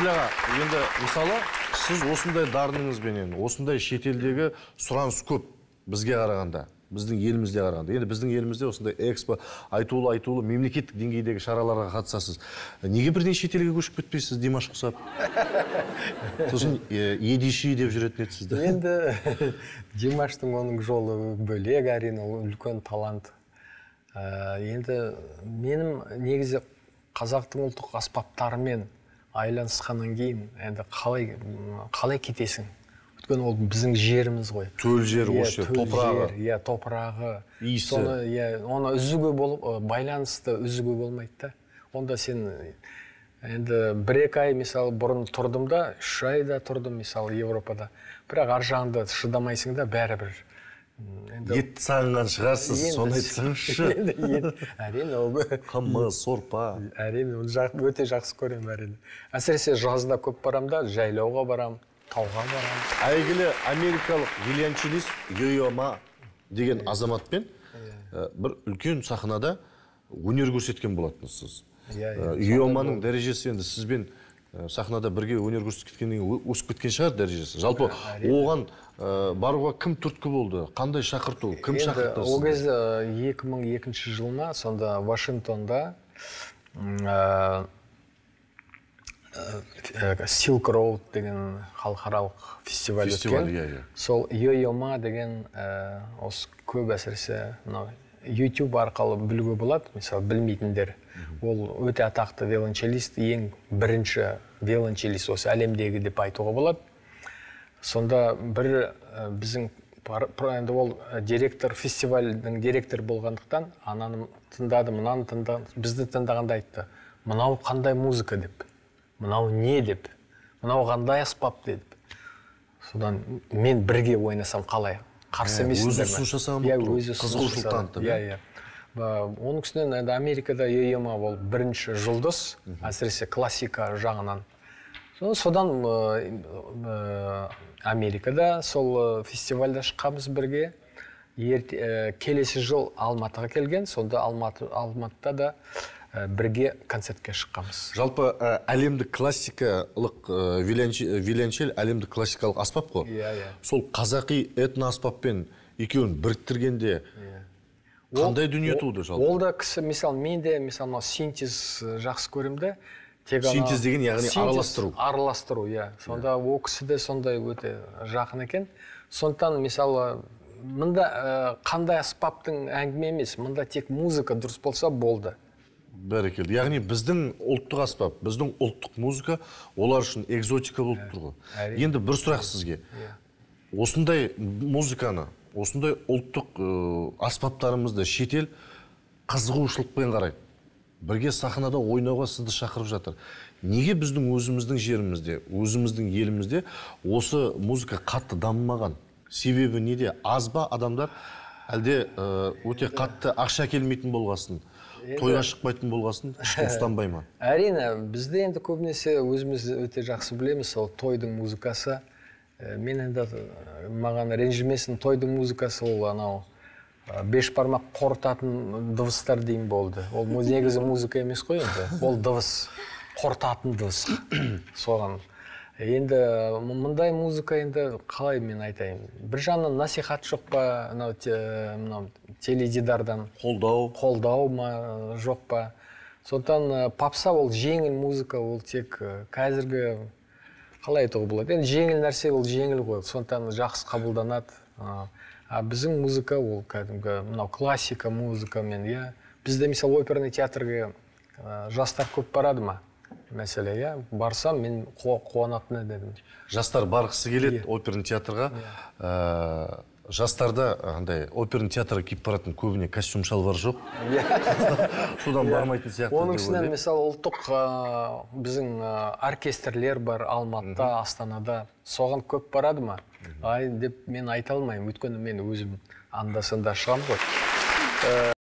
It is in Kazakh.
Әділ аға, енді мысалы сіз осындай дарыныңызбенен, осындай шетелдегі сұраныс көп бізге қарағанда, біздің елімізде қарағанда. Енді біздің елімізде осындай экспо, айтулы мемлекеттік деңгейдегі шараларға қатысасыз. Неге бірден шетелге көшіп кетпейсіз, Димаш құсап? Сосын едиши деп жүретін еді сізді. Енді Димаштың оның жолы бөлек, әрине, ол үлкен талант. Енді менің негізі қазақтың ұлттық аспаптарымен айланысқаннан кейін енді қалай кетесің? Өйткені ол біздің жеріміз ғой. Төл жер, осы жер, топырағы. Иә, топырағы. Иісі. Соны, иә, оны үзуге болып, байланысты үзуге болмайды да. Онда сен енді 1-2 ай, мысалы, бұрын тұрдым да, 3 айда тұрдым, мысалы, Европада. Бірақ ар жағында шыдамайсың да, бәрібір. Енді ет сағынған шығарсыз, соны айтсаңызшы. Енді ет, әрине, ол қымыз, сорпа. Әрине, оны өте жақсы көремін, әрине. Әсіресе жазда көп барам да, жайлауға барам, тауға барам. Әйгілі америкалық виолончелист Йо-Йо Ма деген азаматпен бір үлкен сахнада өнер көрсеткен болатынсыз. Йо-Йо Маның дәрежесі енді сізбен сахнада бірге өнер көрсетіп кеткеннен кейін өсіп кеткен шығар дәрежесі. Жалпы оған баруға кім түрткі болды? Қандай шақырту? Кім шақыртты? Ол кезде 2002 жылына сонда Вашингтонда Silk Road деген халықаралық фестиваль өткен. Сол Йо-Йо Ма деген осы көп әсіресе мынау YouTube арқылы білуге болады, мысалы білмейтіндер. Ол өте атақты виолончелист, ең бірінші виолончелист осы әлемдегі деп айтуға болады. Сонда бір біздің енді ол директор, фестивальдің директоры болғандықтан ананы тыңдады, мынаны тыңдады, бізді тыңдағанда айтты: мынау қандай музыка деп, мынау не деп, мынау қандай аспап деп. Содан мен бірге ойнасам қалай? Қарсы емессіздер ме? Өзі ұсыныс жасаған болып тұр. Қызығушылық танытты. Иә, иә. Оның үстінен енді Америкада Йо-Йо Ма ол бірінші жұлдыз, әсіресе классика жағынан. Содан Америкада сол фестивальда шыққанбыз бірге. Келесі жыл Алматыға келген, сонда Алматыда да бірге концертке шыққанбыз. Жалпы әлемдік классикалық виолончель әлемдік классикалық аспап қой. Иә, иә. Сол қазақи этноаспаппен екеуін біріктіргенде қандай дүние туды жалпы? Ол да кісі, мысалы, мен де, мысалы, мынау синтез жақсы көремін де. Синтез деген яғни араластыру. Араластыру, иә. Сонда ол кісі де сондай өте жақын екен. Сондықтан, мысалы, мында қандай аспаптың әңгіме емес, мында тек музыка дұрыс болса болды. Бәрекелді. Яғни біздің ұлттық аспап, біздің ұлттық музыка олар үшін экзотика болып тұр ғой. Енді бір сұрақ сізге. Осындай музыканы, осындай ұлттық аспаптарымызды шетел қызығушылықпен қарайды. Бірге сахнада ойнауға сізді шақырып жатыр. Неге біздің өзіміздің жерімізде, өзіміздің елімізде осы музыка қатты дамымаған? Себебі неде? Аз ба адамдар, әлде өте қатты ақша келмейтін болғасын, тойға шықпайтын болғасын, ешкім ұстанбай ма? Әрине, бізде енді көбінесе өзіміз өте жақсы білеміз, сол тойдың музыкасы. Мен енді маған ренжімесін, тойдың музыкасы ол анау беш бармақ қорытатын дыбыстар дейін болды. Ол негізі музыка емес қой енді, ол дыбыс, қорытатын дыбыс. Соған. Енді мындай музыка енді қалай мен айтайын? Бір жағынан насихат жоқ па, мынау теледидардан қолдау, қолдау ма, жоқ па? Сондықтан попса ол жеңіл музыка, ол тек қазіргі қалай айтуға болады? Енді жеңіл нәрсе ол жеңіл ғой, сондықтан жақсы қабылданады. А біздің музыка ол кәдімгі мынау классика музыкамен, иә. Бізде мысалы оперный театрге жастар көп барады ма? Мәселе, иә, барсам мен қуанатын едім. Жастар барғысы келеді оперный театрға. Жастарда андай оперный театрға киіп баратын көбіне костюм шалбар жоқ. Содан бармайтын сияқты. Оның үстінен мысалы ұлттық біздің оркестрлер бар Алматыда, Астанада. Соған көп барады ма? Ай деп мен айта алмаймын, өйткені мен өзім анда-санда шығамын ғой.